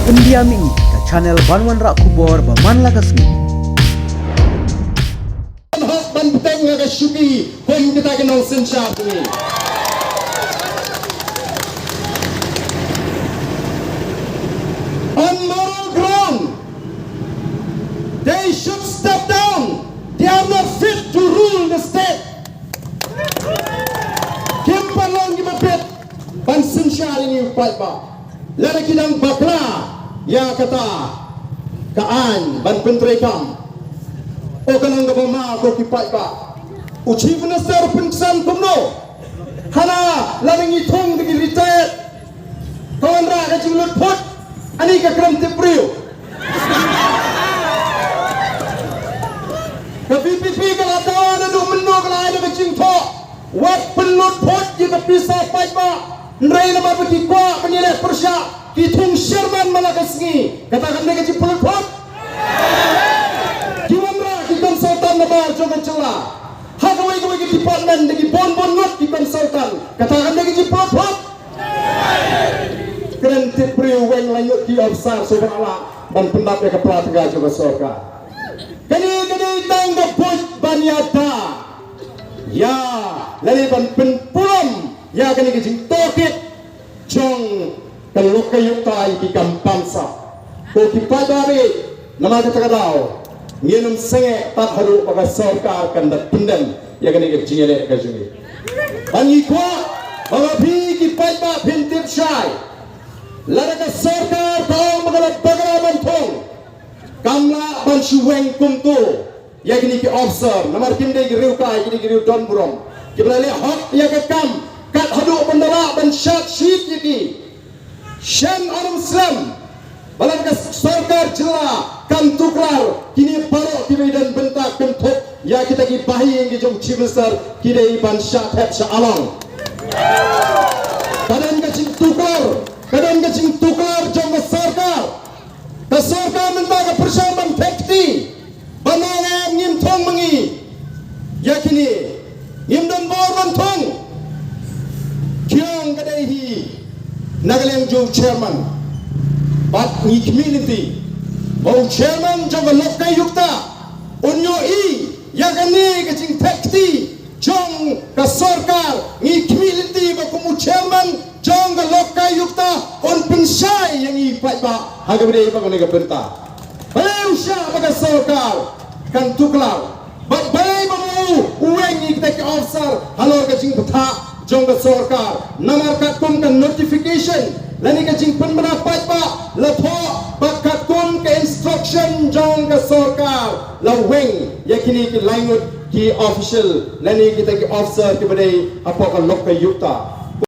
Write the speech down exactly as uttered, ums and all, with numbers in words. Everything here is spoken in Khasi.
Pyndiam ïa ngi ka channel ban wanrah khubor ba man la ka sngi. Hok ban bteng ha ka shuki kum kita ki nongsynshar jong ngi. On moral ground, they should step down. They are not fit to rule the state. Kim pat long kiba fit ban synshar ïa ngi u paidbah. Lada ki dang bakla ïa kata ka aiñ ban pyntreikam, o ka long kaba ma ko ki paidbah. U Chief Minister u pynksan kumno? Hana lada ngi thung da ki retired, ka wanrah ka jinglut phut. Ani ka kren tip briew. Ka VPP ka la dawa naduh mynno ka la ai da ka jingthoh. Wat pynlut phut ïa ka pisa paidbah. Hynrei namar ba ki kwah ban ïaleh pyrshah, ki thung chairman man la ka sngi. Kata kam dei ka jingpynlut phut. Ki wanrah ki consultant nabar jong ka jylla. Ha kawei kawei ka department da ki bun bun ngut ki consultant. Kata kam dei ka jingpynlut phut. Kren tip briew, weng la ngut ki officer shuh ba la lah ban pyndap ïa ka pla tnga jong ka sorkar. Kane ka dei tang ka buit ban ïada ïa lane ban pynpulom ïa kane ka jingtohkit jong ka lokayukta ïa ki kam pansap. Ko ki paidbah, namar kata ka daw ngin ym sangeh tad haduh ba ka sorkar kan da pyndem ïa kane ka jingïaleh ka jong ngi. Ba ngi kwah ba ma phi ki paidbah phin tip shai. Lada ka sorkar ka ong ba ka la bakla ban thung, kam lah ban shu weng kumto ïa kine ki officer, namar kim dei ki riewkai, kine ki riew don burom kiba la leh hok ïa ka kam, kat haduh ban da lah ban shad shit ïa ki. Shen aram slem ba lada ka sorkar jylla kan tuklar, kine baroh kiba don bynta kynthup ïa kita ki bahaïing ki jong Chief Minister ki dei ban shah thep shah along. Ka don ka jingtuklar, ka don ka jingtuklar jong ka sorkar. Ka sorkar mynta ka pyrshang ban thep kti. Ba ma nga ngim thung ma ngi ïa kine, ngim don bor ban thung. Ki ong ka dei hi na ka liang jong u chairman. Bad ngi khmih lynti ba u chairman jong ka lokayukta un ïohi ïa kane ka jingthep kti jong ka sorkar. Ngi khmih lynti ba kum u chairman jong ka lokayukta un pynshai ïa ngi paidbah ha kaba dei ba kane ka bynta. Balei u shah ba ka sorkar kan tuklar? Bad balei ba u weng ïa kita ki officer halor ka jingbthah jong ka sorkar? Namar katkum ka notification lane ka jingpynbna paidbah la thoh ba katkum ka instruction jong ka sorkar la weng ïa kine ki laingut ki official lane kita ki officer kiba dei hapoh ka lokayukta.